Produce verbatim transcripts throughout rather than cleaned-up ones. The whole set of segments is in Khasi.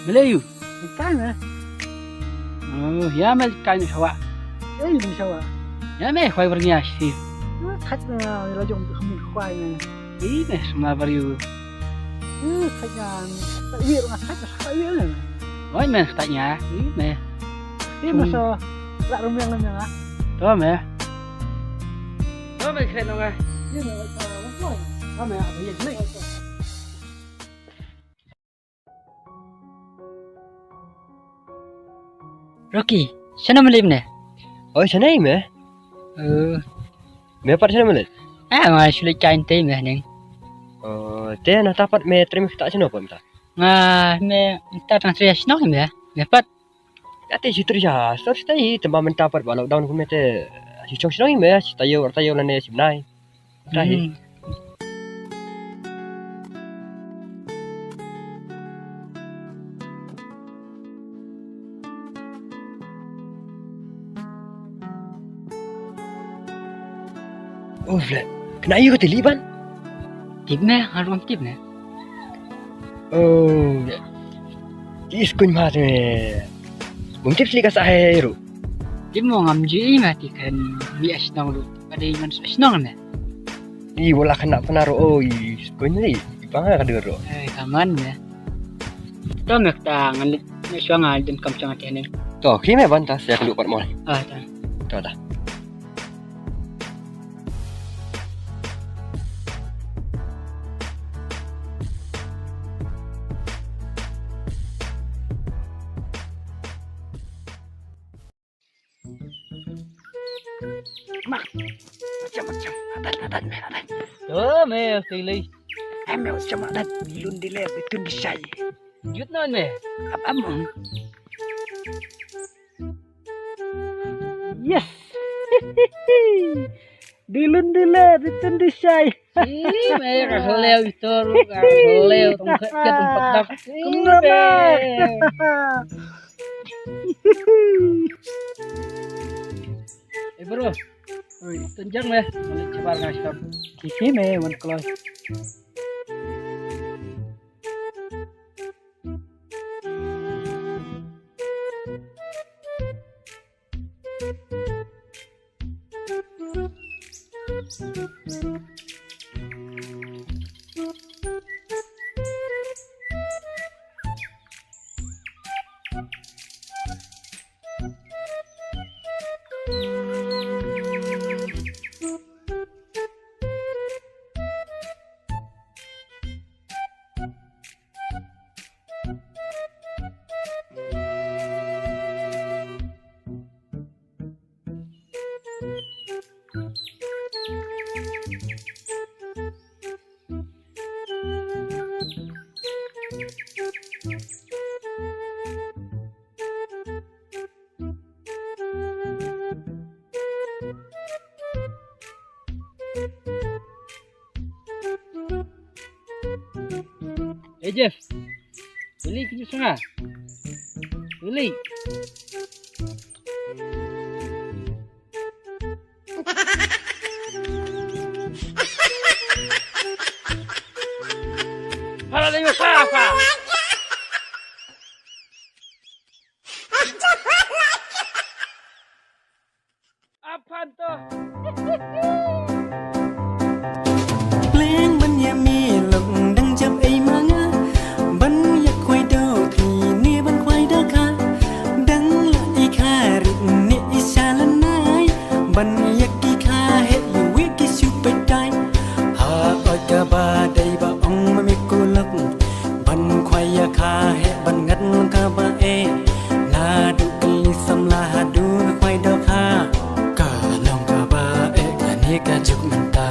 Mele yu. Kai me. Oh, ya me kai me shawa. Ei, me shawa. Ya me khwai ber nya shi. Khat me la jong kham khwai me. Ei me sma ber yu. Khat nya. Wi ru khat nya. Oi me khat nya. Ei me. Ei me so. La rum yang rum yang ah. To me. To me khat no nga. Ei me. To me. Rocky, shano me leit mynne? Oi, shano me? Eh. Me pat shano me leit? Ah, nga shu leit kai te me ning. Oh, te nangta pat me trei mynta shano pat mynta? Nga me mynta tang trei shnong me, me pat. Ate shu trei sha shnong te, te mynta pat ba lockdown kumne te shu shong shnong me, shu taïew taïew lane shu bnai. Rahi. Hmm. Oh, Flat. Kane aïu ka thylli ban? Tip me, nga ruh ngam tip me. Oh, ya. Ki skun ma te. Bym tip sli ka sa hai ruh. Tip mo ngam ju i ma ti kan mi ashnong ruh. Ka dei man ashnong me. I wala kana pana ruh, oh, i skun ni. I bang ka dur ruh. Eh, kaman me. To me kata ngan leit ne shwa nga leit kam chang ati ne. To, ki me ban ta sia ka luh pat mo. Ah, ta. To ta. Mak. Macam, macam. Adan, adan, me, adan. To, me, sili. Em, me, macam adan. Lun di le, bitun di sai. Jut non, me. Ap, am, am. Yes. Di lun di le, bitun di sai. Ih, me ka khlem ito, ka khlem tong khet tong patak. Ih, me. Eh, bro. Oi, tunjang me. Malik cebar ngai stop. Kiki me wan kloi. Eh, Jeff. Beli ke sana. Beli. Para de apa? Aphan to. Pleng ban ïa mi lok dang jam ei ma nga. Ban ïa khwai do thni ne ban khwai do kha. Dang la i kha rit ne i sha la nai. Ban ïa ki kha heh ïa wi ki shu peit tai. Ha oi kaba dei ba ong ma me ko lok. Ban khwai ïa kha heh ban ngat lang kaba eh. Naduh kali samla haduh khwai doh kha. Ka long kaba eh kane ka juk mynta.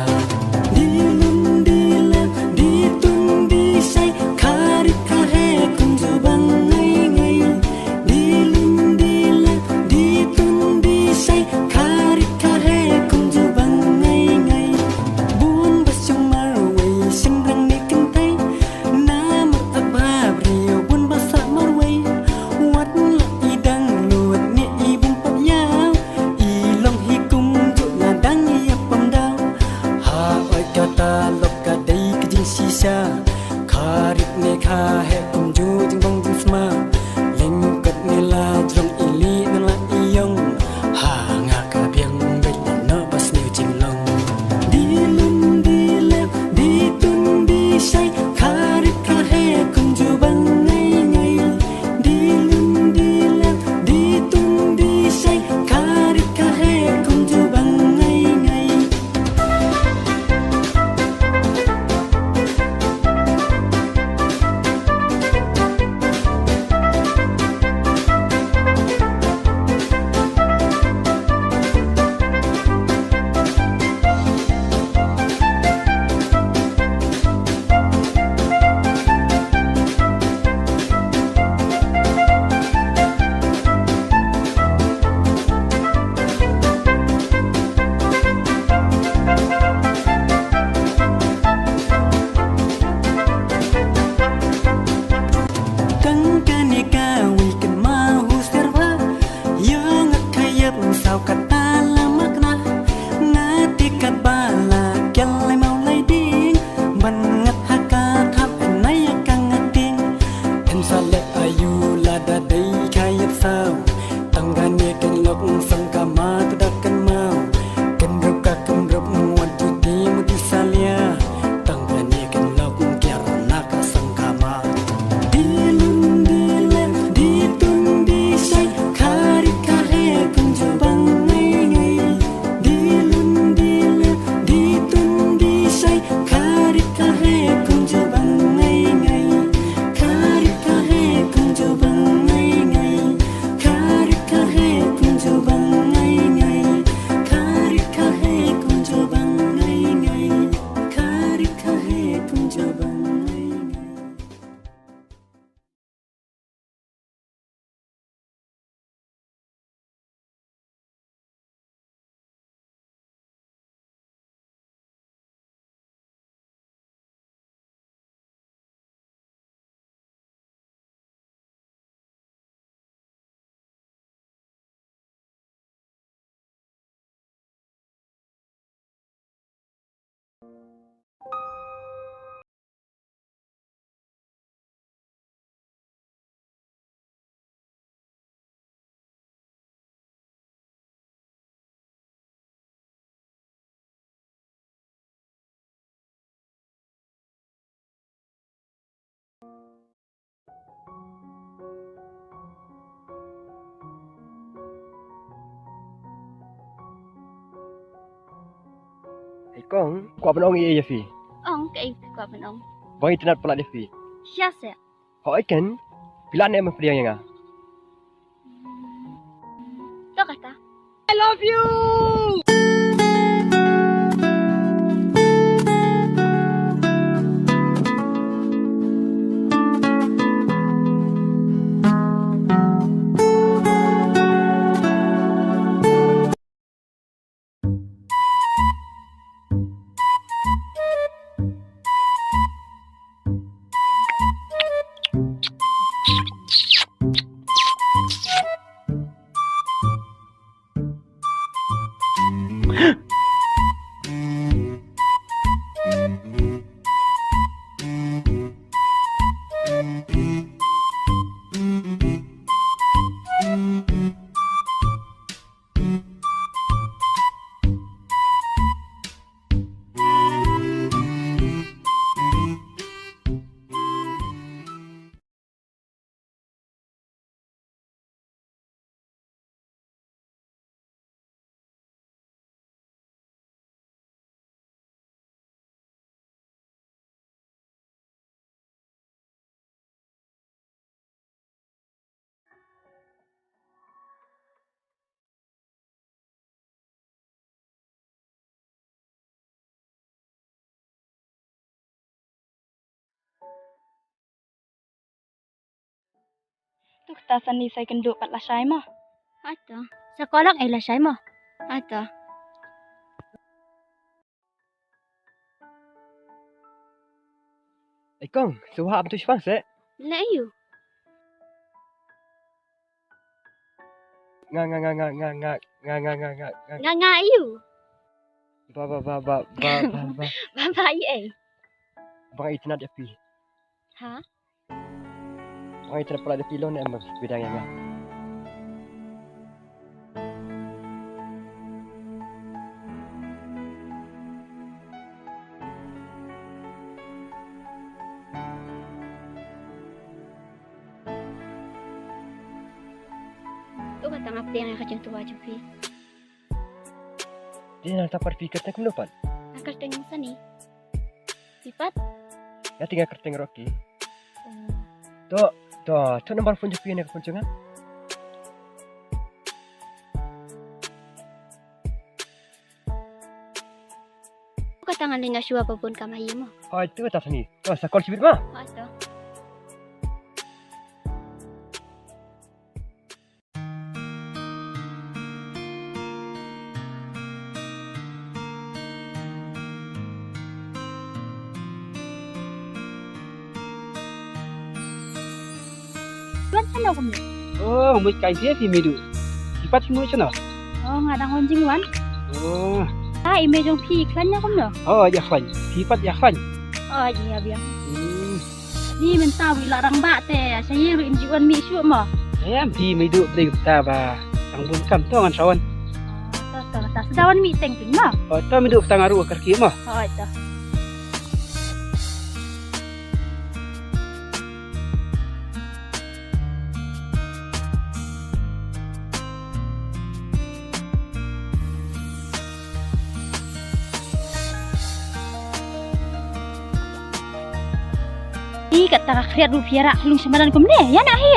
Di lun di leh di tun di shai kha rit kha heh kumjuh bang ngai ngai. Di lun di leh di tun di shai kha rit kha heh kumjuh bang ngai ngai. Bun ba shong marwei shynrang ne kynthei. Namar a ba briew bun ba sah marwei. Wat la i dang lut ne i bun pat ïaw. I long hi kumjuh la dang ïa pom daw. Kata la makna, nga te katba la kyllai maw lai ding, ban ngat ha ka thap nai ka nga ting. Em sa leh ayu lada dei ka ïap saw, tang kane kan lok song ka ma tu da kan maw. Kan rup ka kan rup muat tu ti mu tu salia, tang kane kan lok kiar na ka song ka ma. Di lun di leh, di tun di shai, kha rit kha he kum jubang ngai ngai. Di lun di leh, di tun di shai, kha rit kha he kum jubang ngai ngai. Kha rit kha he kum jubang ngai ngai. Kha rit kha he kum jubang ngai ngai. Kha rit kha he kum jubang ngai ngai. Kha rit kha he kum jubang ngai ngai. Hei kong, kwah ban ong ïa phi. Ong kaei phi kwah ban ong? Ba nga itynnad palat ïa phi. Shisha? Hooid keiñ. Phi lah ne em ban pdiang ïa nga? To kata. I love you. Tu kata Sani sa ïakynduh pat lashai mo. Hato. Sa kolak ei lashai mo. Hato. Ei kong, shuwa ap tu shipang se. Le ayu. Nga nga nga nga nga nga nga nga nga nga nga. Nga nga ayu. Ba ba ba ba ba ba ba. Ba ba i ei. Ba nga itynnad ïa phi. Ha? Ba nga itynnad palat ïa phi, long ne em ba phi dang ïa nga? To kata nga pdiang ïa ka jingtwa jong phi. Te nangta pat phi kyrteng kumno pat? Nga kyrteng Sani. Phi pat? Nga te nga kyrteng Rocky. Oh. To, to, to number phone jong phi ne ka phone jong nga. Kata ngan leit noh shuwa ba bun kam ha ïing mo. Hooid, to kata Sani. To sa call shibit mo. Hooid to. Wan shano kumne? Oh, mut kai phi phi midu. Ipat phi mut shano? Oh, nga dang wan jingwan. Oh. Ah, i mei jong phi i khlaiñ ïa kumno? Oh, ïa khlaiñ. Phi pat ïa khlaiñ. Oh, ïa biang. Hmm. Ni mynta u i la rangbah te, sa ïa ruh im ju wan mih shuh mo. Em, phi mei duh pdeng ta ba. Tang bun kam to ngan sa wan. Oh, to, to, to. Sa da wan mih teng teng mo. Oh, to mei duh ta nga ruh ka kyrkieh mo. Oh, to. Ih, kata ka khriat ruh phi ïarah khlung sha madan kumne. Ïa na hi.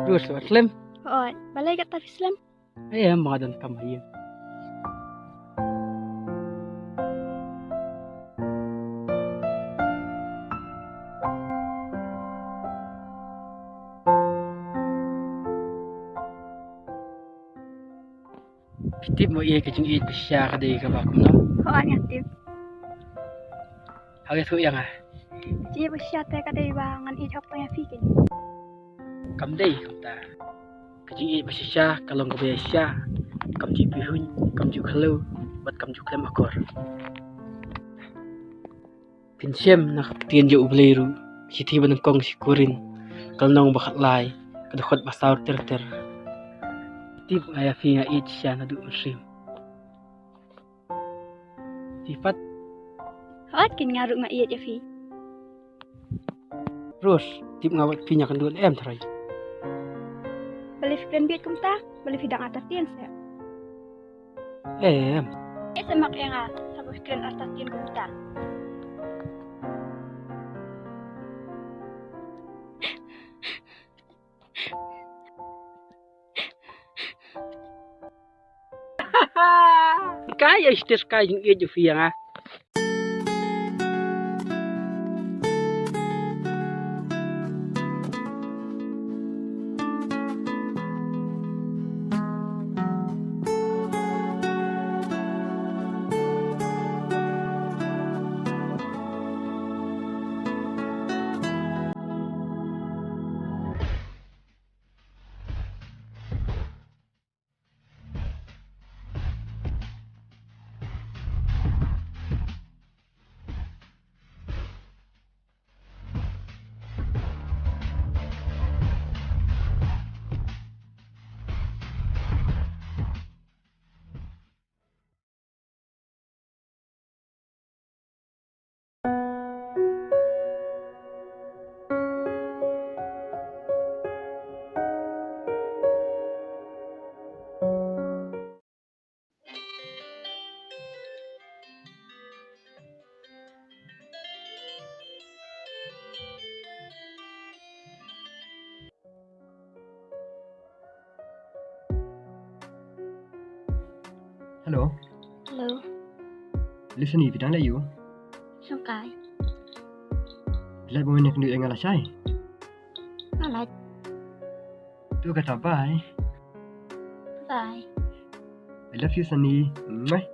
Rus, wat slem. Oi, balei kata phi slem? Em, ma don kam ha ïing. Phi tip mo ïa ka jingïeit ba shisha ka dei kaba kumno? Hooid nga tip. Ha ka thuh ïa nga. Jingïeit ba shisha te ka dei ba ngan ïeit hok tang ïa phi keiñ. Kam dei kumta. Ka jingïeit ba shisha ka long kaba ïaisha. Kam ju pihuiñ, kam ju khlem, bad kam ju khlem akor. Phin shem na ka ktien jong U Blei ruh, shithi ba nyngkong sha ki Korinth, ka lynnong ba khatlai, ka dkhot ba saw ter ter. Tip nga ïa phi nga ïeit shisha naduh mynsiem. Phi pat? Hooid keiñ nga ruh nga ïeit ïa phi. Rose, tip nga bad phi ñia kynduh em tharai. Balei phi kren bieit kumta? Balei phi dang artatien seh? Em. Eh, sa mak ïa nga, haba phi kren artatien kumta. Ka ïa shisha ka jingïeit jong phi ïa nga. Hello. Hello. Listen, phi dang leh aiu? Shongkai. Leh ba men ïa kynduh ïa nga lashai. Nga leh. To kata bye. Bye. I love you, Sunny. Mwah.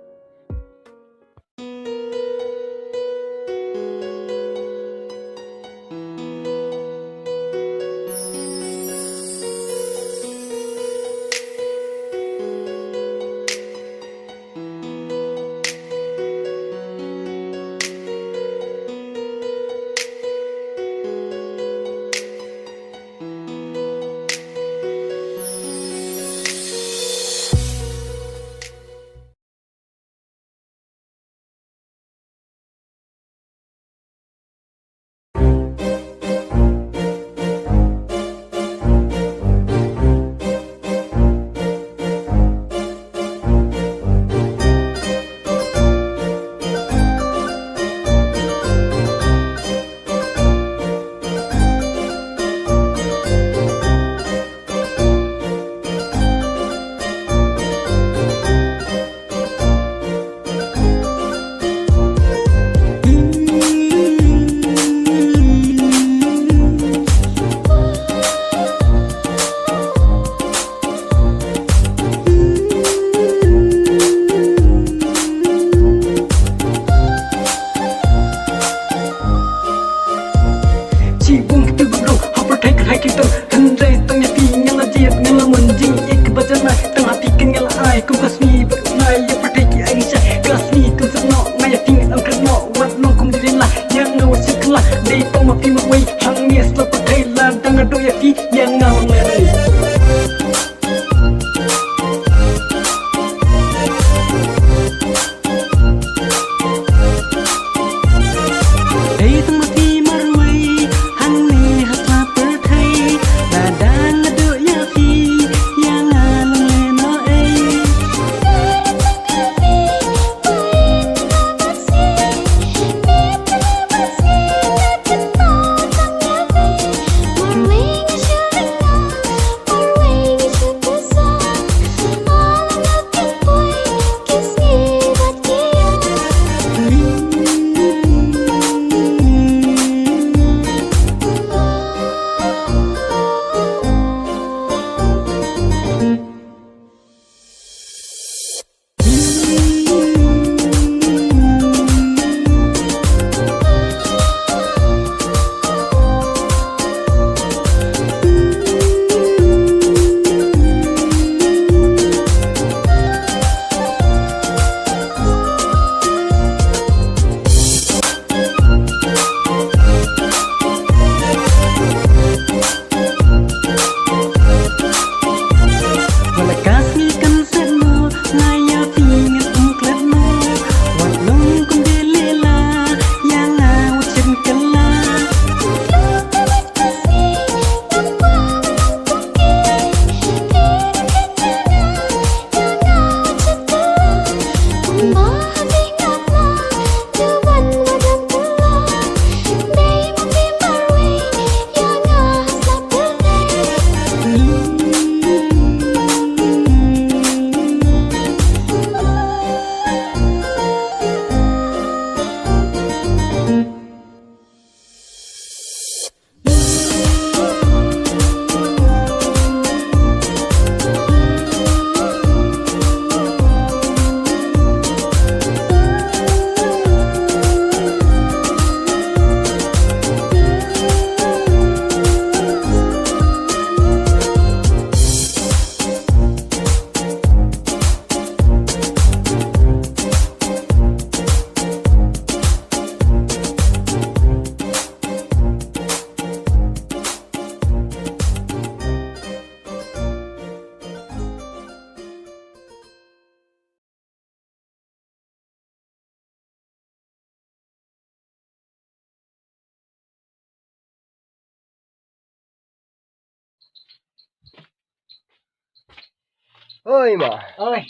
Oi ma. Oi.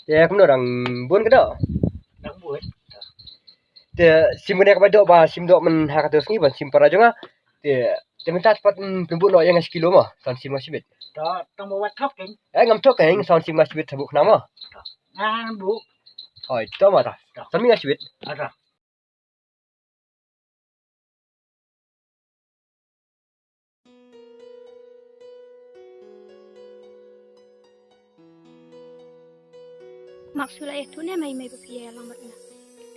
Te kumno dang bun ka doh? Dang bun. Te sim kane ka ba doh ba sim doh man ha ka tu sngi ban sim para jong nga. Te te mynta pat pynbun noh ïa nga shi kilo ma. San sim nga shibit. To tang ba wat thok keng. Eh ngam thok keng san sim nga shibit thabu khnang ma. Ngan bu. Oi to ma ta. San mi nga shibit. Ada. Mak shu la ïathuh ne mei mei ba phi ïalang bad nga?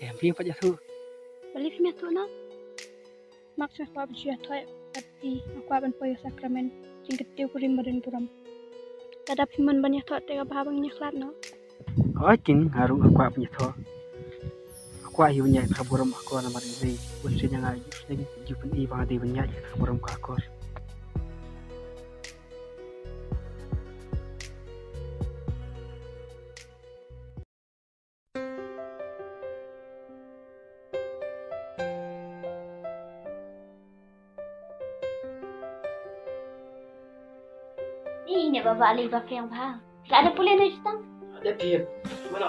Em phi pat ïathuh. Balei phim ïathuh noh? Mak shu kwah ban shu ïathuh bad phi, nga kwah ban poi ïa sakramen jingkyrtiew kurim ba don burom. Lada phim mon ban ïathuh te ka bha ba ngin ïakhlad noh. Hooid keiñ, nga ruh nga kwah ban ïathuh. Nga kwah hi ban ïaid ha ka burom ka akor namar ïa lei, bun sien ïa nga ïa u seng, ju pyni ba nga dei ban ïaid ha ka burom ka akor. Ih, ne baba lei ba peng bha. Ka ada pule ne jutang. Ada pip. Mana?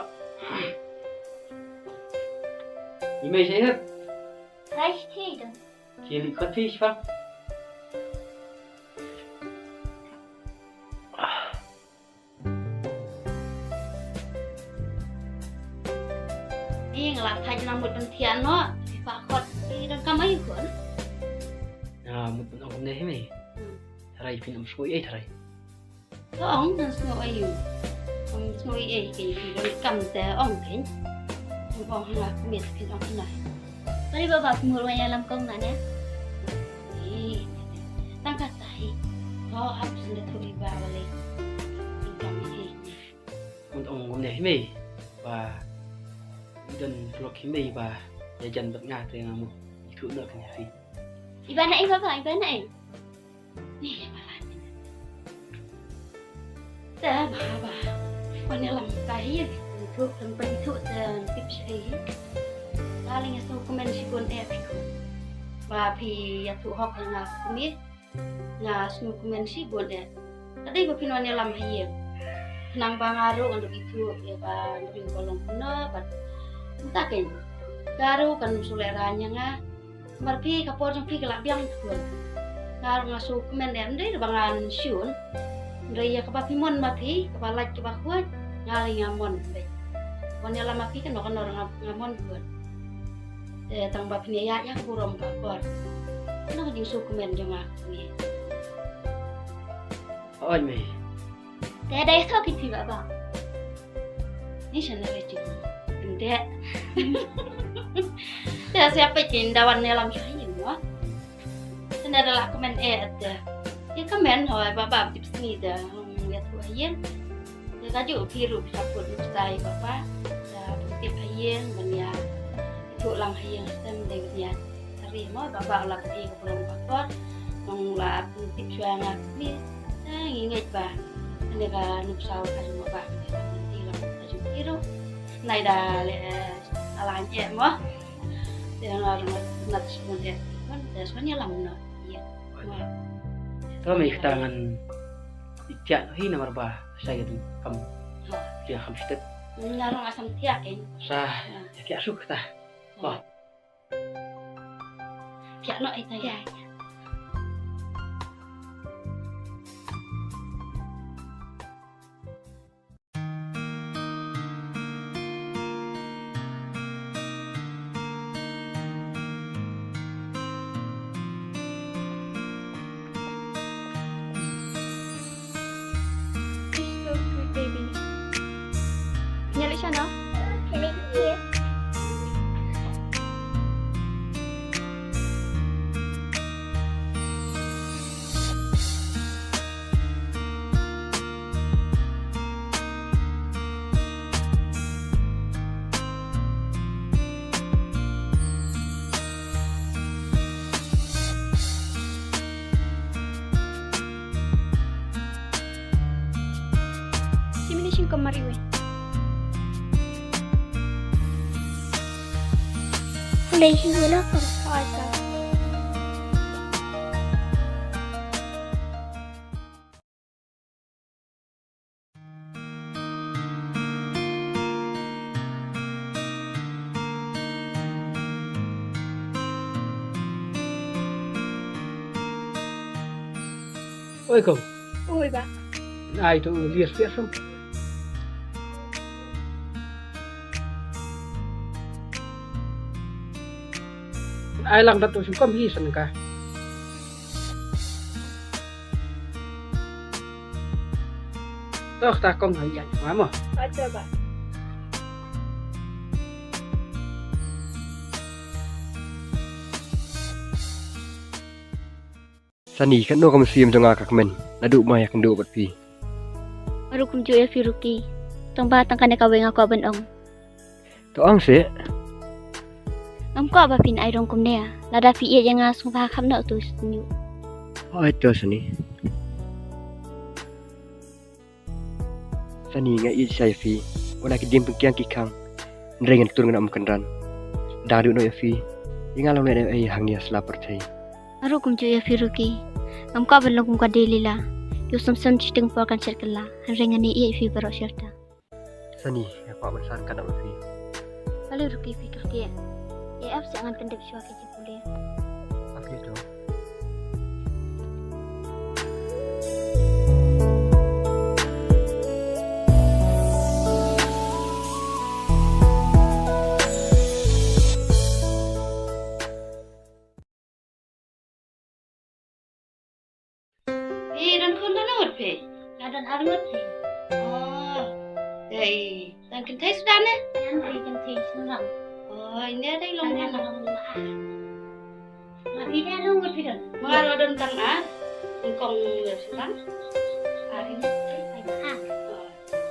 Imei saya. Rice tea dong. Kili kopi siapa? Ih, nga la thait na mut ban thiah noh. Phi pa khot, phi donkam aïu khun? Nga mut ban ong kumne hi mei. Hmm. Tharai phin ym sngew ei tharai. To ong ngan sngew aïu. Ym sngew ei ei keiñ, phi donkam te ong keiñ. Ym ong ha nga kumne te phin ong kumne. Balei ba ba phi mut wan ïalam kong na ne? Ih, tang katai. To ap sende tu iba balei. Donkam ei ei. Mut ong kumne hi mei ba i don lok hi mei ba ïa jan bad nga te nga mut ithuh noh kane hi. Iba na ei baba, iba na ei. Ni iba la ni. Te baba. Wan ïalam ka hi ithuh kan ba ithuh te tip shi ei. Darling ïa sngewkmen shibun eh phi. Ba phi ïathuh hok ïa nga kumne. Nga sngewkmen shibun eh. Ka dei ba phin wan ïalam ha ïing. Khnang ba nga ruh ngan ïoh ithuh ïa ba ngi ba long kumno bad mynta keiñ. Ka ruh kan shu lehrain ïa nga. Namar phi ka por jong phi ka la biang khun. Nga ruh nga sngewkmen eh, ym dei ba ngan shun. Hynrei ïa kaba phi mon ma phi, kaba lait kaba khuid, nga lei nga mon beit. Wan ïalam ma phi kano kano ruh nga, nga mon khun. Te tang ba phin ïa ïaid ïa ka burom ka akor. Kano ka jingsngewkmen jong nga. Oi mei. Te dei sngewkmen ïa phi baba. Ni shan na lei jing. Ynde. Te siapa kin da wan ïalam sha ïing mo. Te na da la kmen eh te. Ïa kmen hoi baba tip sngi da. Ïathuh ha ïing. Te kajuh phi ruh phi saput phi sai baba. Da pyntip ha ïing ban ïa ithuh lang ha ïing stem dei ban ïa. Tari mo baba u la pyni ka burom ka akor. Nong la pyntip shuwa nga kmie. Eh, ngi ngeit ba kane ka nuksa ka jong baba kane ka pyni lang ka jong ki ruh. Nai da leh, eh, ala nje mo. Te nga ruh nat smun eh. Kon te smun ïalam no. Ïa. To mei kata ngan ïa thiah hi namar ba sa ïa dum kam. Thiah kam stet. Nga ruh nga sam thiah kein. Sa thiah suk kata. Ba. Thiah noh ita ïa. You're so cute, baby. Can you listen now? Can I hear? Shi minit shin kum mar iwei. Lei shin wala kum. Oh, I see. Oi kong. Oi ba. Ai tu lias lias sum. Ai lang dat tu sum kom hi san ka. Toh ta kong hai yang mama. Acha ba. Sani, katno ka mynsiem jong nga ka kmen, naduh ma ïakynduh bad phi. Nga ruh kumjuh ïa phi Rocky. Tang ba tang kane kawei nga kwah ban ong. To ong seh. Ngam kwah ba phin ai rong kumne. Lada phi ïeit ïa nga sngewbha kham noh tu sniu. Hooid to Sani. Sani, nga ïeit shai ïa phi. Wat la ki dieng pynkiang ki khang, hynrei ngan tur ngan ym kynran. Da duh noh ïa phi, ïa nga long lehnohei hangne ha sla pyrthei. Nga ruh kumjuh ïa phi Rocky. Ngam kwah ban long kum ka Delilah. Ïoh sem sem shiteng por kan shet kylla. Hynrei ngan ïeit ïa phi baroh shirta. Sani, nga kwah ban san ka na ma phi. Balei Rocky phi kyrkieh? Ïa ap seh ngan pyndep shuwa ki jingpule. Ap ïa to. Phi don khun don ngut phi? Nga don ar ngut phi. Oh. Dei don kynthei suda ne? Nga dei kynthei suda. Oh, ine dei long ngut. Nga phi dei long ngut phi don. Nga ro don tang ar. Nyngkong suda. Ar ngut phi.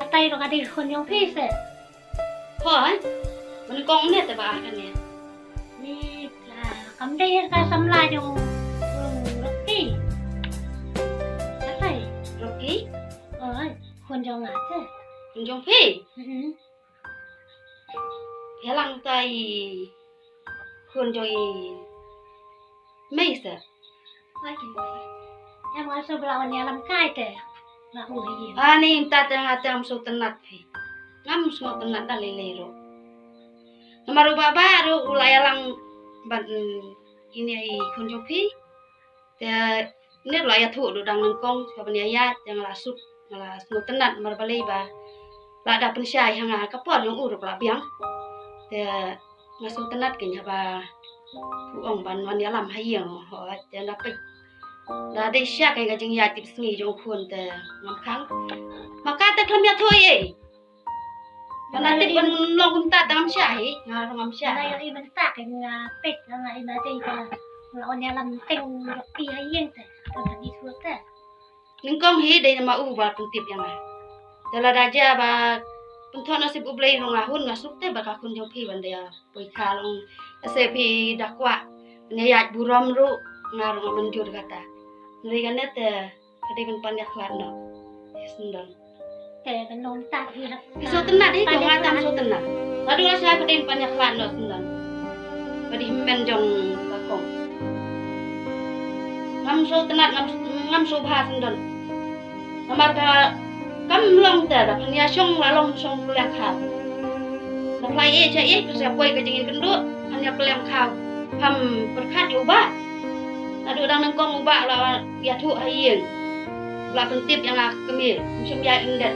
Atai ro ka dei khun jong phi se. Hooid, nyngkong ne te ba ah kane. Ni la kam dei ka samla jong Rocky. Atai Rocky. Hooid, khun jong nga te. Khun jong phi. Hmm. Phi lang tai khun jong i mei se. Em nga shu ba la wan ïalam kai te. Nga u hi. Ani mynta te nga te ngam shu tynnat phi. Ngam shu tynnat da lei lei ruh. Namar u baba ruh u la ïalang bad ine i khun jong phi. Te ne la ïathuh duh dang nyngkong sha ban ïaid te nga la suk nga la shu tynnat namar balei ba la da pynshai ha nga ka por jong u ruh la biang. Te nga shu tynnat kein haba u ong ban wan ïalam ha ïing. Hooid te nga peit da dei sha kein ka jingïaid tip sngi jong u khun te ngam khang. Ma ka te khlem ïathuh ei ei. Ban tip ban long kumta te ngam shah hi. Nga ruh ngam shah. Nga ïohi mynta kein nga peit nga ïohi ma dei ba nga wan ïalam teng jong phi ha ïing te. Ban tip shuh te. Nyngkong hi dei namar u ba pyntip ïa nga. Te lada jia ba pynthoh nasib U Blei ruh nga hun nga suk te ba ka khun jong phi ban da ïa poi kha long. Ase phi da kwah ban ïaid burom ruh nga ruh ngam mynjur kata. Hynrei kane te ka dei ban pan ïakhlad noh. Syndon. Te ban long ta hi. Phi shu tynnat hi, jong nga tam shu tynnat. Naduh lashai ka dei ban pan ïakhlad noh Syndon. Ka dei hynmen jong ka kong. Ngam shu tynnat, ngam, ngam shu bha Syndon. Namar ka kam long te da pynïashong la long shong pynleng khaw. Da pynleng eh cha eh pynsa poi ka jingïakynduh pynïa pynleng khaw. Kam pyrkhat ïa u bah. Naduh dang nyngkong u bah la ïathuh ha ïing. La pyntip ïa nga kmie, ym shym ïa indet.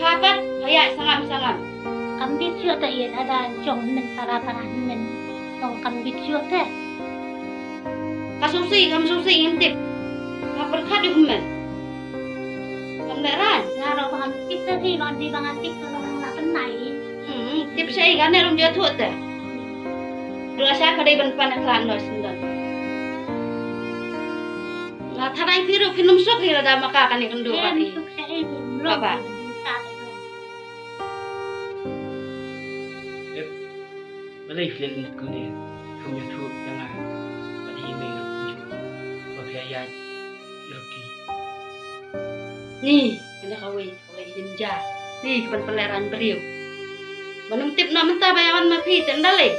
Pha pat pha ïa sangam sangam. Kam bit shuh te ïa da jong men para para men. Tong kam bit shuh te. Ka susi kam susi ngin tip. Ka pyrkhat ïa men. Kam leh rai. Nga ro ba ngam tip te ri ban di ba ngam tip te long la pynai. Hmm, tip sha i kane rum jathuh te. Dula sha ka dei ban pan khlad noh Syndon. Nga tharai phi ruh phin ym suk hi lada ma ka kane kynduh ba i. Baba. Balei phi leh kumne? Kum ïathuh ïa nga. Balei i mei ruh kumjuh ba phi ïaid ïa Rocky. Ni kane kawei. Wei ïa ja. Ni ka ban pynlehrain briew. Ban ym tip noh mynta ba ïa wan ma phi te ynda lei.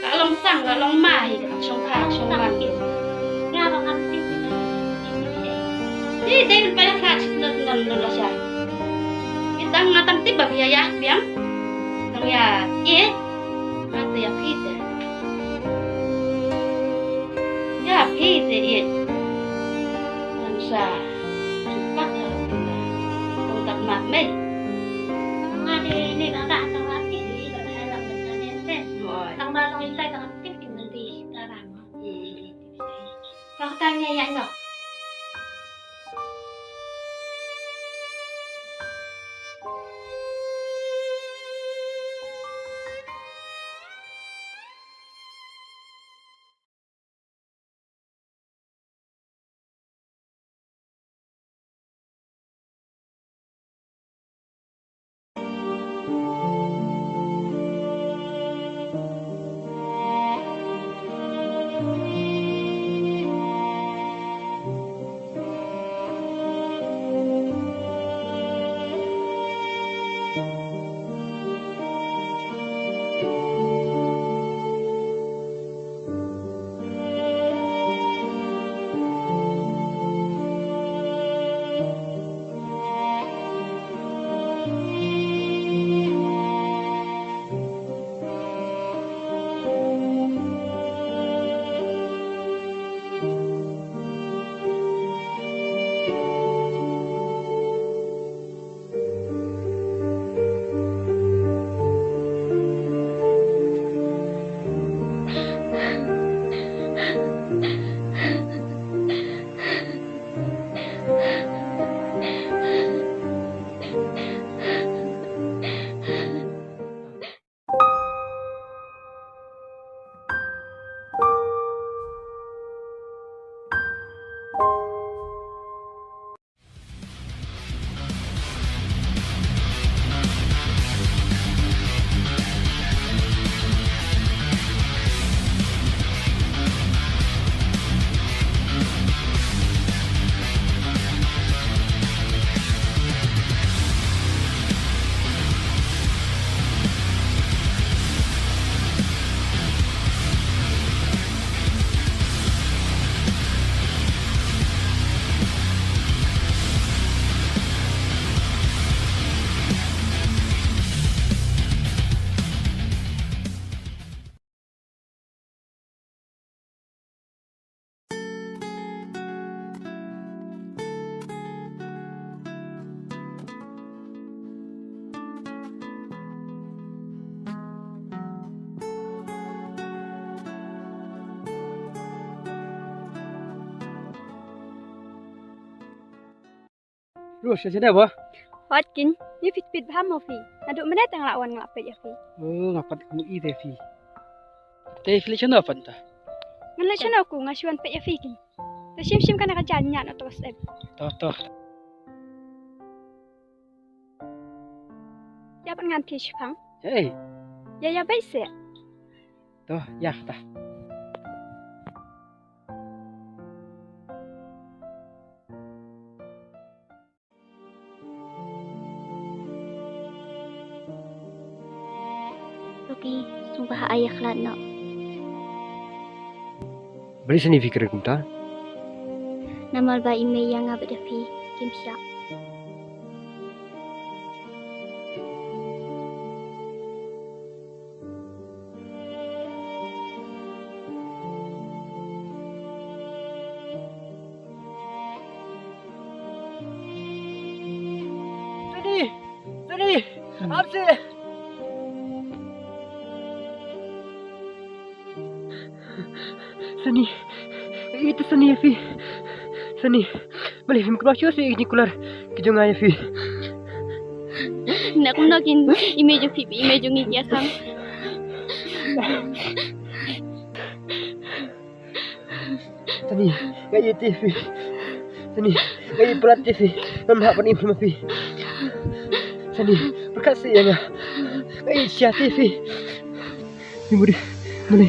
Ka long sang ka long ma hi ka shong pha shong man. Nga ba ngam tip. Ni dei ban pynlehrain shisha shisha shisha. Kita nga tam tip ba phi ïa ïa biang. Tang ïa ïeit. Nga te ïa phi te. Ïa phi te ïeit. Nga Ruh, sha sha da ba. Wat kin, ni pit pit bha mo phi. Naduh mynne tang la wan nga la peit ïa phi. Oh, nga pat ka mu i te phi. Te phi leit shano pat ta? Ngan leit shano ku, nga shu wan peit ïa phi kin. Te shim shim kane ka jaiñ ñiad na to step. To to. Ïa pat ngan thiah shipang. Hey. Ïa ïa beit se. To, ïa ta. Rocky, sngewbha ai ïa khlad noh. Balei sani phi kren kumta? Namar ba i mei ïa nga bad ïa phi kim shah. Sani! Sani! Ap seh! Sani! Ïeit Sani ïa phi! Sani! Balei phim kynmaw shuh seh ïa kine ki kular ki jong nga ïa phi? Nga kumno kin i mei jong phi, i mei jong ngi ki ïakhang. Sani, nga ïeit ïa phi. Sani, nga ïeit palat ïa phi. Ngam lah ban im ha phi. Sani, pyrkhat seh ïa nga. Nga ïeit shai ïa phi. Ni mudi, mane,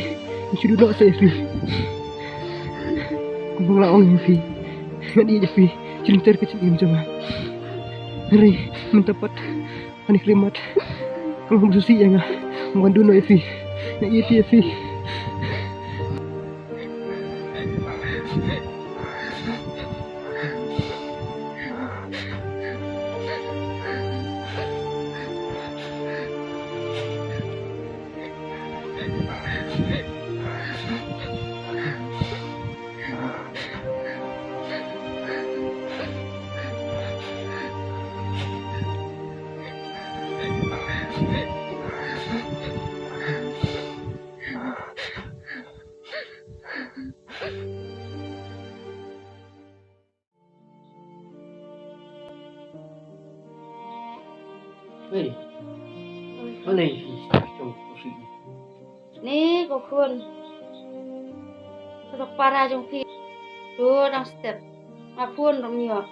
nga shu duh noh seh ïa phi. Kumba nga la ong ïa phi, ngan ïeit ïa phi jingther ka jingim jong nga. Hynrei mynta pat, ha kane ka mat, nga ong ba shisha ïa nga, nga wan duh noh ïa phi. Nga ïeit ïa phi. Hei. Balei phi shong khuslai? Ni ko khun. Ka dok para jong phi. Tu dang step. Nga phone ruh ym ïoh.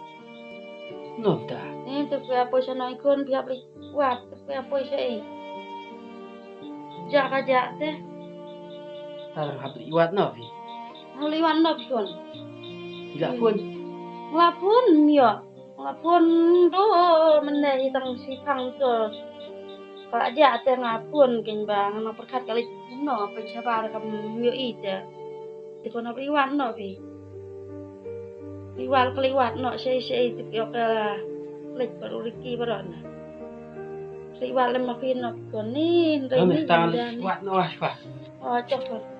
Nonta. Ni tu phi ap poi sha nongkhun, phi ap leit wad, tu phi ap poi sha i. Jah ka jah te. Ta dang hap leit wad noh phi. Hap leit wad noh phi khun. Phi la phone? Nga la phone ym ïoh. Nga phone tu mynne i tang shipang tu. Ka la jah te nga phone keiñ ba nga nang pyrkhat ka leit kumno, peit shabar kam ïohi te. Te ko na phi wan noh phi. Phi wan ka leit wad noh shei shei te phi ïoh ka leit bad u Ricky baroh na. Leit wad lem ma phi noh phi ko ni, hynrei ni tang leit wad noh shwa. Oh, chok.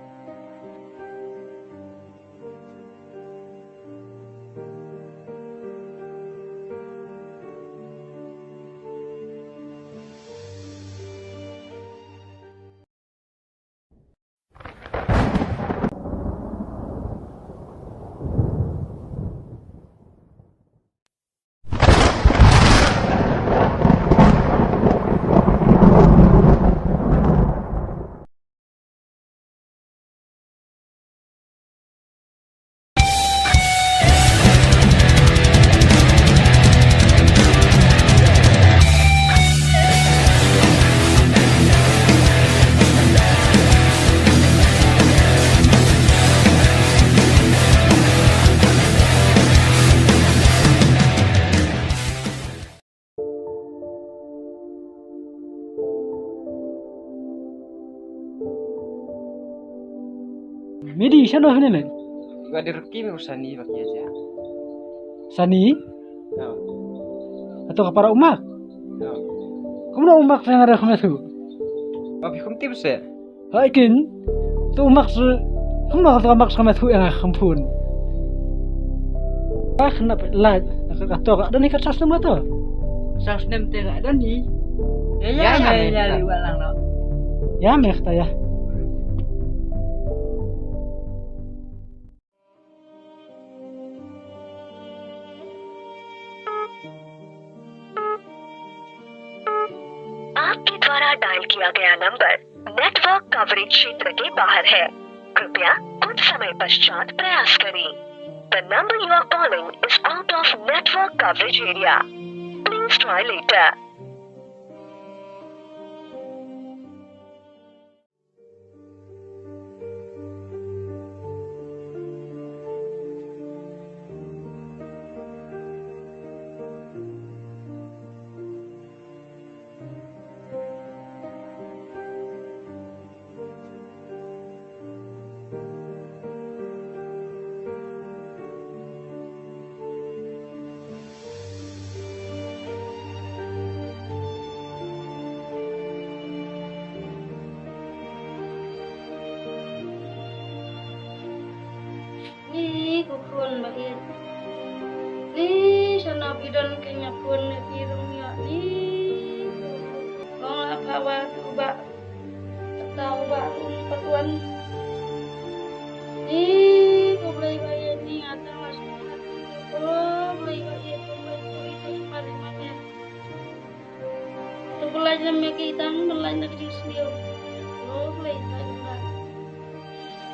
Midi, shano hene le? Gua di Ruki me Sani baki aja. Sani? No. Atau ka para umak? No. Kumno umak sa nga da kham thu? Ba phi kham tip se? Hai kin. Tu umak se. Kumno ka umak sa kham thu ïa nga kham phone? Ba khnap lait. Ka to ka don hi ka sas nem to. Sas nem te ka don hi. Ya ya ya ya li walang no. Ya me khata ya. आपके द्वारा डायल किया गया नंबर नेटवर्क कवरेज क्षेत्र के बाहर है। कृपया कुछ समय पश्चात प्रयास करें। The number you are calling is out of network coverage area. Please try later. Ni ko khun ba ïeit. Ni shano phi don kane khun ne phi rung ïa ni. Ong la pha wa tu ba. Tau ba un patuan. Ni ko Blei ba ïeit ni nga tang la shu. Ko Blei ba ïeit ko Blei ko ïeit ko ïeit. To pynlait lem ïa ki tang, pynlait na ka jingsniew. To pynlait, pynlait, pynlait.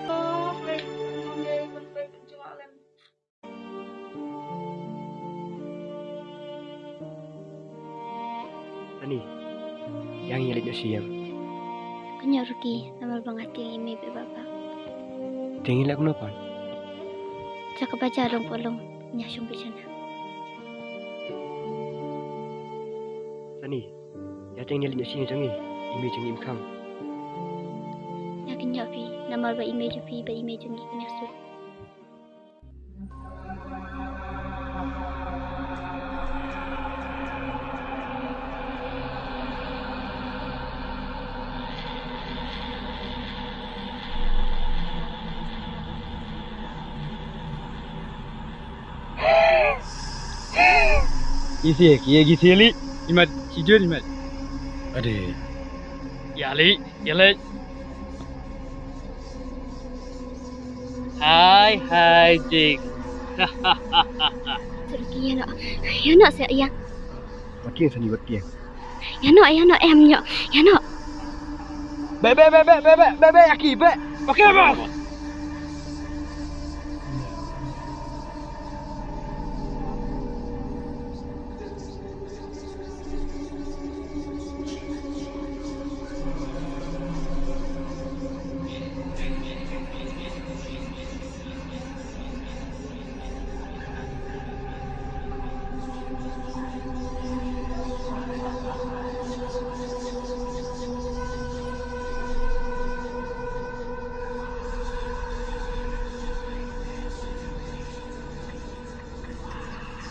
To pynlait, pynlait, pynlait, pynjua lem. Ani, ïa ngi leit noh sha ïing. Kynjoh Ruki, namar ba nga tieng i mei bad i bah. Tieng i leh kumno pat? Sha ka bajar long pat long, ïa shong beit shane. Sani, ïa tieng ïa leit noh sha ïing jong ngi, i mei jong ngi im khang. Ïa kynjoh phi, namar ba i mei jong phi bad i mei jong ngi kim ïasuk. Isi ki egi sili imat kijun imat. Ade. Yali, yali. Hai, hai, Jake. Sergi ya nak, ya nak saya ya. Wat kieng Sani, wat kieng. Ïa noh, ïa noh, em noh. Ïa noh. Beh, beh, beh, beh, beh, beh, beh, beh, Aki, beh. Okay, boss.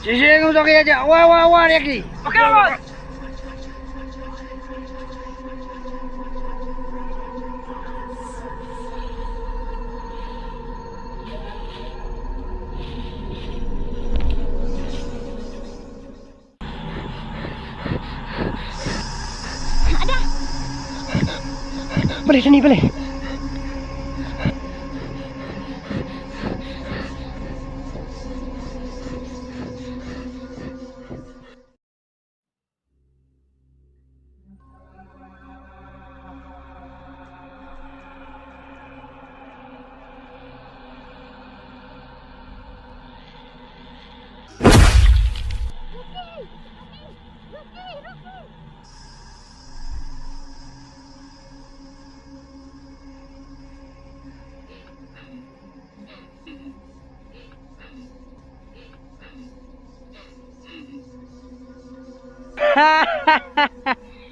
Shisha ngam dok ïa ja. Wa, wa, wa, ïa ki. Okay, boss. Balei sani, balei?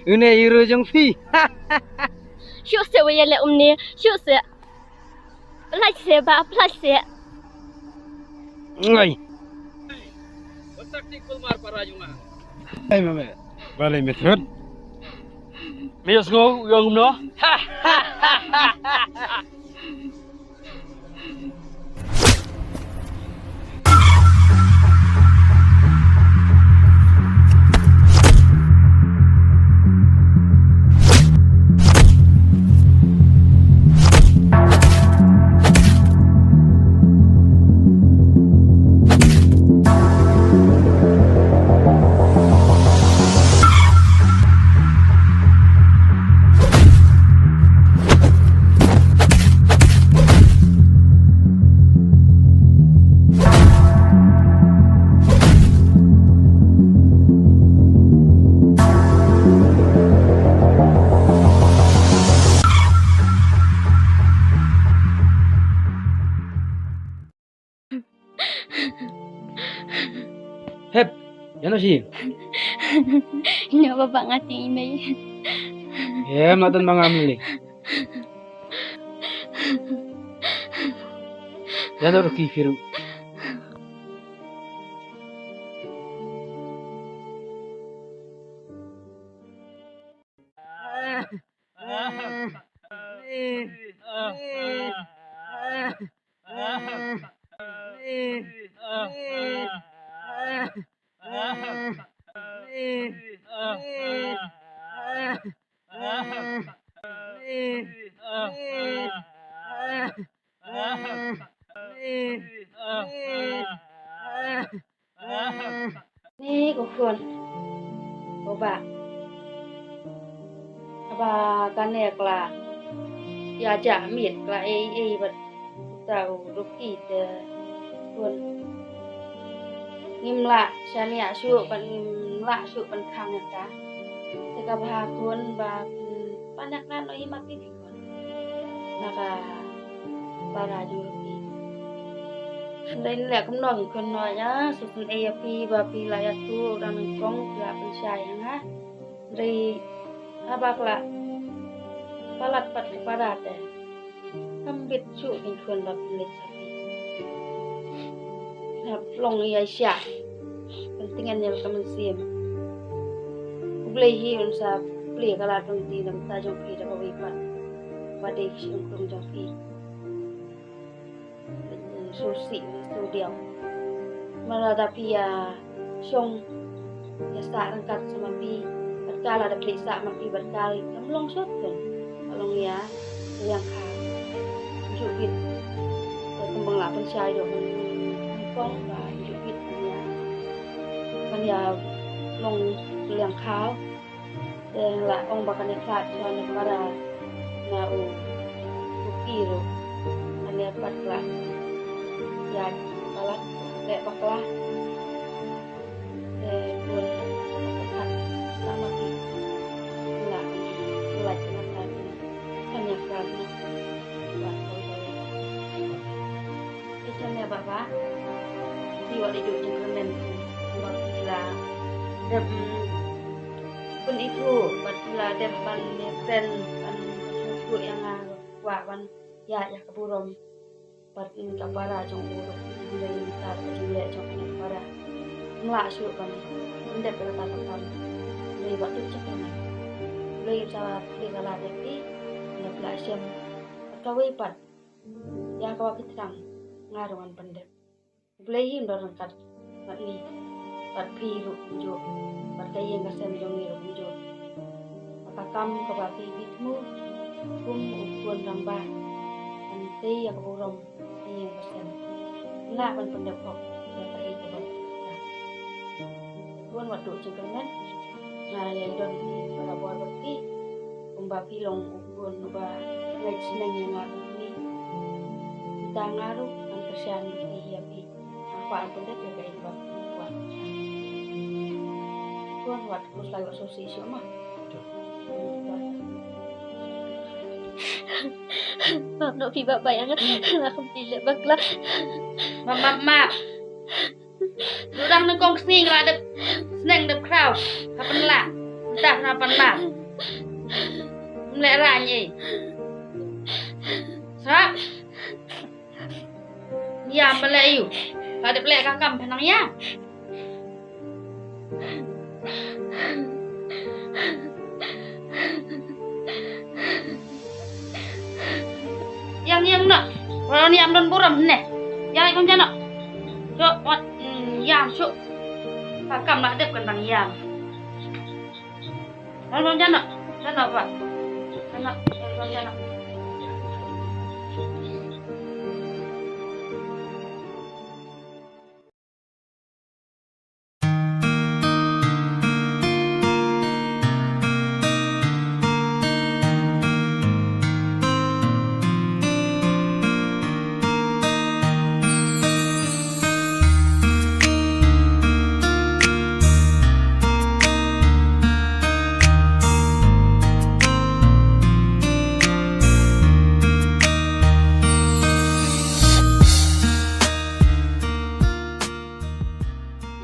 Une hero jong phi. Shu se wa ya le umne, shu se. Plaj se ba, plaj se. Ngai. Batak ni kulmar para junga. Ai mame. Balei me thrut? Me yos ngo yong no. Hep, ïa no shi. Ïa baba nga ti i mei. Em, la don ma nga mili. Ïa no ruki firu. Ni u khun, u bah. Haba kane ka la ïa jah miet, ka la ei ei bad uta u Ruki te khun. Ngim lah shaniah shuh bad ngim lah shuh ban khang ïa ka. Te kaba ha khun ba phin pan ïa ka noh hi ma phi. Na ka para jong ki. Hynrei leh kumno ki khun noh ïa, shu pynei ïa phi ba phi la ïathuh dang nyngkong phi la pynshai ïa nga. Hynrei haba ka la palat pat ka para te, kam bit shuh ki khun ba phi leit sha phi. Hap long ïa sha. Pyntngen ïa ka mynsiem. U Blei hi un sa plie ka lad ka lynti na ka bynta jong phi da kawei pat. Ba dei ka shynrang jong phi. Shu sih shu diaw. Mara da phi ïa shong ïa sah ryngkat sa ma phi. Bad ka la da plie sah ma phi bad ka kam long shuh phi. Ka long ïa liang kha. Ju bit. Ka kumba nga la pynshai ïa u, ban kong ba ju bit ban ïa, ban ïa long liang kha. Te la ong ba kane khlad shuwa na para na u, u pi ruh. Kane pat la ïaid palat, leh bakla. Te bun ka khat sama pi. La ong la kane khlad na. Kane khlad na. Ba ko. Ïa kane ba ba. Phi wat ïa ju jingkyrmen ba phi la dep, mm, pynithuh bad phi la dep ban ïakren ban sngewthuh ïa nga kwah ban ïaid ïa ka burom. Bad, mm, ka para jong u ruh, mm, dei mynta ka jingleh jong kane ka para. Nga lah shuh ban pyndep ïa kata ka kam. Dei bad tu jingkyrmen. Dei sa dei ka lad ïa phi. Nga lah shem. Bad kawei pat. Ïa kaba phi thrang nga ruh ngan pyndep. U Blei hi un don ryngkat bad ngi, bad phi ruh kumjuh, bad ka ïing ka sem jong ngi ruh kumjuh. Bad ka kam kaba phi, phi thmu kum u khun rangbah, ban tei ïa ka burom ka ïing ka sem. Lah ban pyndep hok ïa kaei kaba phi thrang. Khun, wat duh jingkyrmen. Nga ïa don ki para bor bad phi. Kumba phi long u khun uba ngeit sneng ïa nga bad phi. Mynta nga ruh ngan kyrshan bad phi ïa phi. Nga kwah ban pyndep ïa kaei kaba phi kwah. Khun, wat khuslai, wat sngewsih shuh ma. Map noh phi Bah, Bah, ïa nga. Nga khlem leh bakla. Map, map, map. Ruh dang nyngkong sngi nga la dep sneng dep khraw. Ka pynlah. Mynta ka pynlah. Ym leh rang ei. Sap. Ïam ba leh aïu. La dep leh ka kam pynang ïam. Ïam, ïam noh. Wan ïam don burom ne. Ïam, ïam noh. Shuh, wat, mm, ïam shuh. Ka kam la dep kan dang ïam. Wan, wan, ïam noh. Ïam noh, Bah. Ïam noh, ïam noh, ïam noh.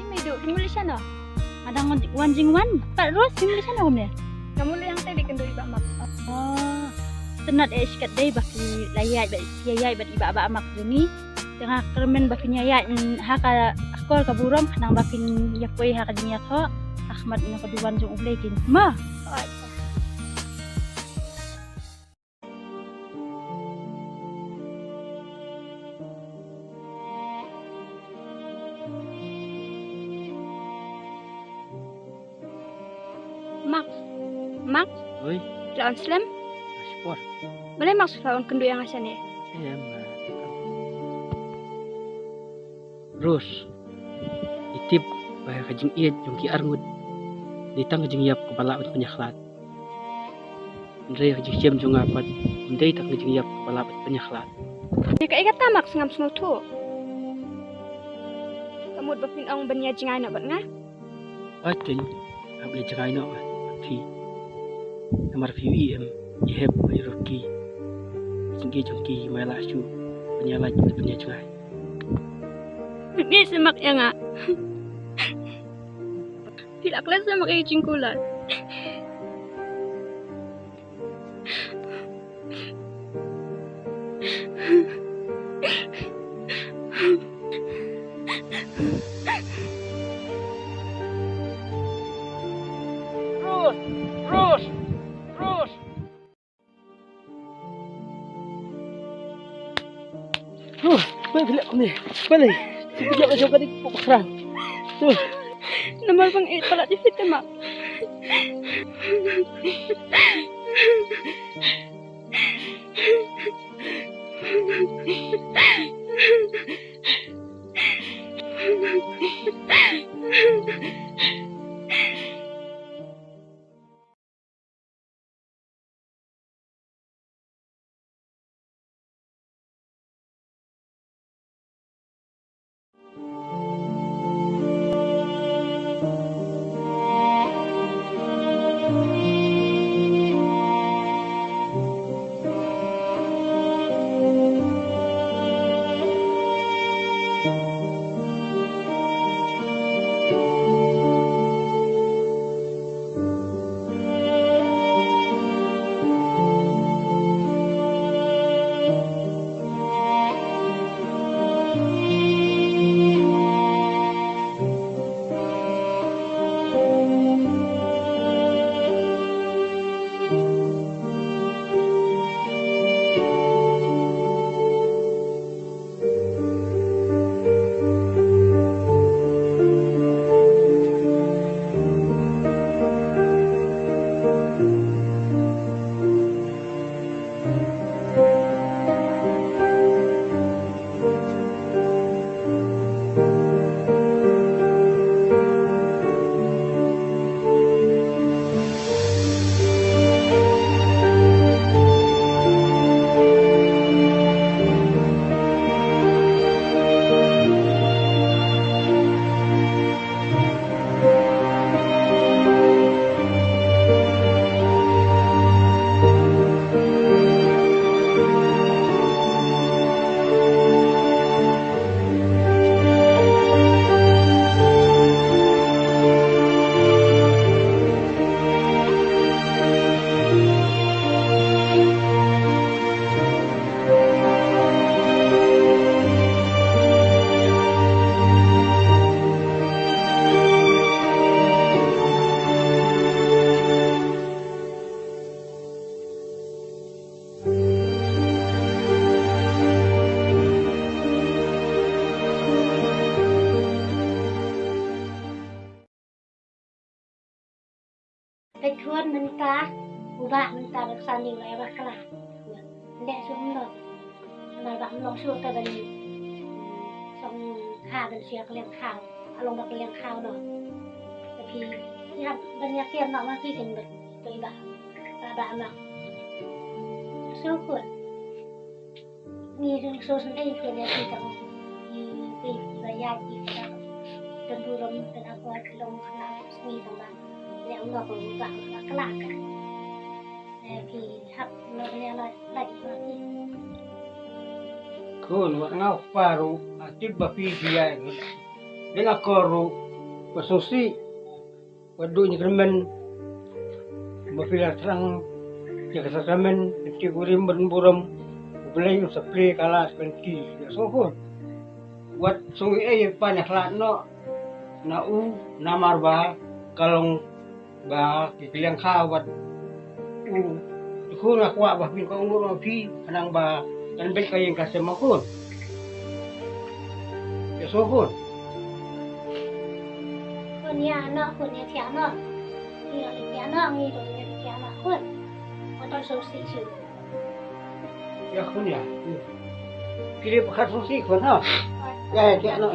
Ïa me duh, phim leit shano? Nga dang wan, wan jingwan pat Rose, phim leit shano kumne? Nga mut leit hangtei leit kynduh i Bah Mak. Oh. Tynnat eh shi katdei ba phi la ïaid bad, ïa ïaid bad i Bah, Bah Mak jong ngi. Te nga kyrmen ba phin ïaid, mm, ha ka akor ka burom khnang ba phin ïa poi ha ka jingïathoh ha khmat na ka duwan jong U Blei kin. Ma. Oh, acha. Mak. Mak. Oi. La wan slem. Spor. Balei Mak shu la wan kynduh ïa nga shane? Em. Rose. Ngi tip ba ka jingïeit jong ki arngut dei tang ka jingïap kaba lah ban pynïakhlad. Hynrei ka jingshem jong nga pat ym dei tang ka jingïap kaba lah ban pynïakhlad. Ïa kaei kata Mak, ngam sngewthuh. Ka mut ba phin ong ban ïa jngai noh bad nga? Hooid keiñ, hap leh jngai noh nga bad phi. Namar phi ïohi em, i Hep bad i Rocky, ki jingïeit jong ki, ma lah shuh ban ïa lait bad ban ïa jngai. Ngeit se Mak ïa nga. Phi la klet se Mak ïa ka jingkular. Rose! Rose! Rose! Huh, balei phi leh kumne? Balei? Phi leh ka jong ka dik pok khraw. Huh. Namar ba nga ïeit palat ïa phi te Mak. Ka u bah mynta ba ka sani u la ïa bakla. Nde shu ym long. Namar ba ym long shuh ka ban song ha ban shu ïa ka liang khaw. Ka long ba ka liang khaw noh. Te phi ïa ban ïa kiar noh ma phi kin bad to i bah. Bah bah ma. Shu kut. Ngi ring so sendiri ke dia kita. Ngi pi ba ya kita. Tentu rom kena kuat long kena seni sama. Leh ong ba ba kelak. Eh, phi hap no ne la la di ma phi. Khun, wat nga u kpa ruh, nga tip ba phi phi ïaid. Dei nga kor ruh, ba sngewsih. Wat duh jingkyrmen ba phi la thrang ïa ka sakramen, lynti kurim ban burom U Blei un sa plie ka lad ka lynti. Ïa sngewkhun. Wat sngew ei ei, pan ïa khlad noh na u, namar ba ka long ba ki kylliang kha wat u. Te khun, nga kwah ba phin kohnguh ma phi khnang ba kan beit ka ïing ka sem ma khun. Ïa sngewkhun. Khun ïa noh, khun ïa thiah noh. Ngi ïa thiah noh, ngi ruh ïa thiah noh khun. Wat ym sngewsih shuh. Ïa khun ïa. Ki dei pyrkhat sngewsih khun ha. Ïa ïa thiah noh.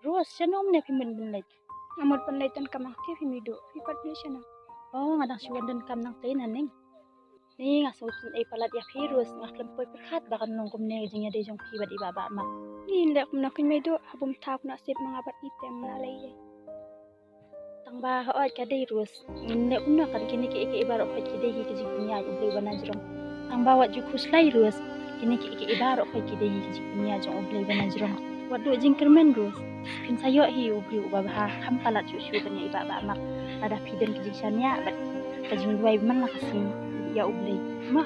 Rose, shano mynne phi mut ban leit? Nga mut ban leit donkam, te phi Meidu, phi pat phi leit shano? Oh, nga dang shu wan donkam nangtei nangne. Ni nga sngewthuh ei palat ïa phi Rose, nga khlem poi pyrkhat ba kan long kumne ka jingïadei jong phi bad i Bah Bah Mak. Ni leh kumno keiñ Meidu, ha bym thaw kumno sip ma nga bad i te mna lei. Tang ba hooid ka dei Rose. Ngin leh kumno, kan kine kiei kiei baroh hooid ki dei ki jingpynïaid U Blei uba na jrong. Tang ba wat ju khuslai Rose. Kine kiei kiei baroh hooid ki dei ki jingpynïaid jong U Blei uba na jrong. Wat duh jingkyrmen Rose. Phin sa ïoh hi u briew uba bha, kham palat shuh shuh ban ïa i Bah Bah Mak. Lada phi don ki jingshaniah bad ka jingduwai man la ka sngi ïa U Blei. Mo.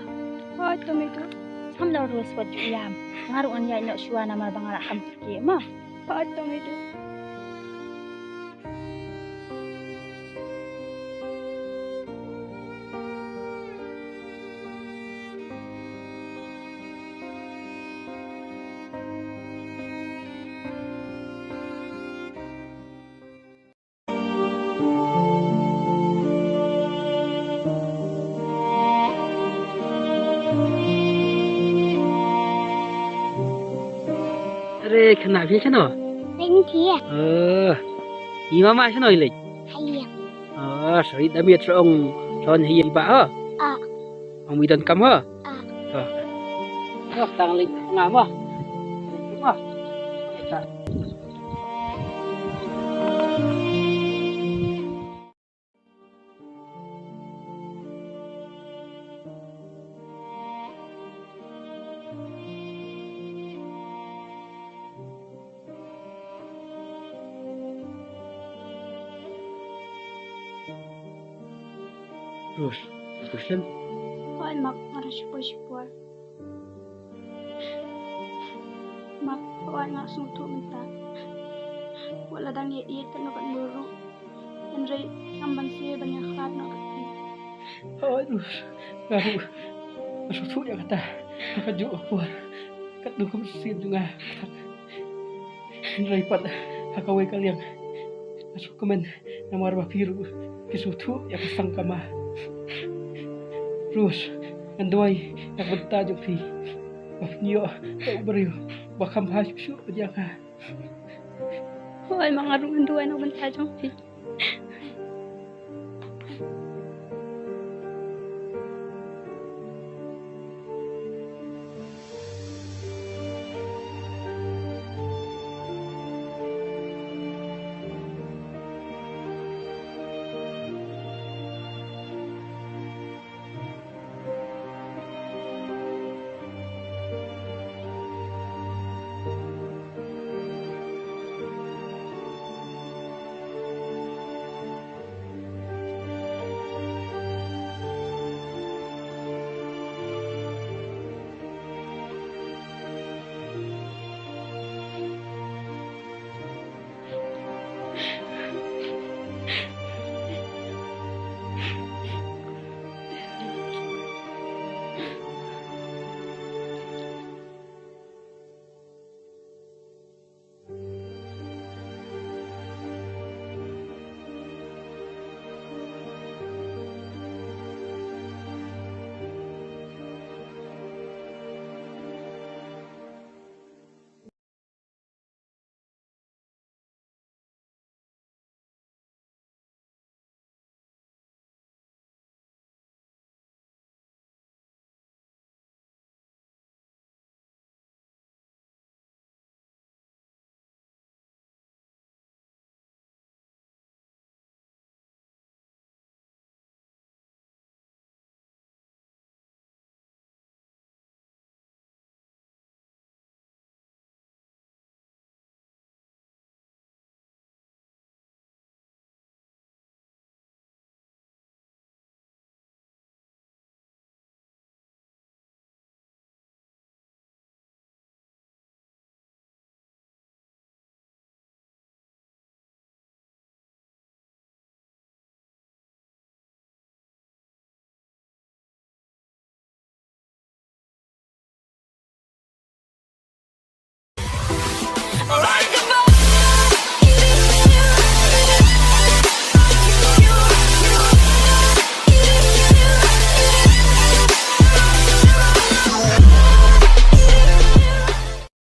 Hooid to Meidu. Sam da Rose, wat ju ïam. Nga ruh ngan ïaid noh shuwa namar ba nga la kham kyrkieh mo. Hooid to Meidu. Are khynnah, phi shano? Phi. Oh. I mama shano i leit? Hai. Oh, sorry, da miet rong son hi ba ha. Ah. Ong mi donkam ha. Ah. Oh. Oh, tang leit nga ma. Ma. Rose, Rose. Oi, Mak, nga ruh shu poi shipor. Mak, oi, nga sngewthuh mynta. Wat la dang ïeit ïeit katno katno ruh. Hynrei ngam banse ban ïakhlad noh bad phi. Hooid Rose, nga ruh nga sngewthuh ïa kata. Ha kajuh ka por katno ka mynsiem jong nga. Hynrei pat ha kawei ka liang nga sngewkmen namar ba phi ruh phi sngewthuh ïa ka sang ka ma. Rose, ngan duwai ïa ka bynta jong phi ba phin ïoh ïa u briew ba kham bha shuh shuh bad ïa nga. Hooid Mak, nga ruh ngan duwai na ka bynta jong phi.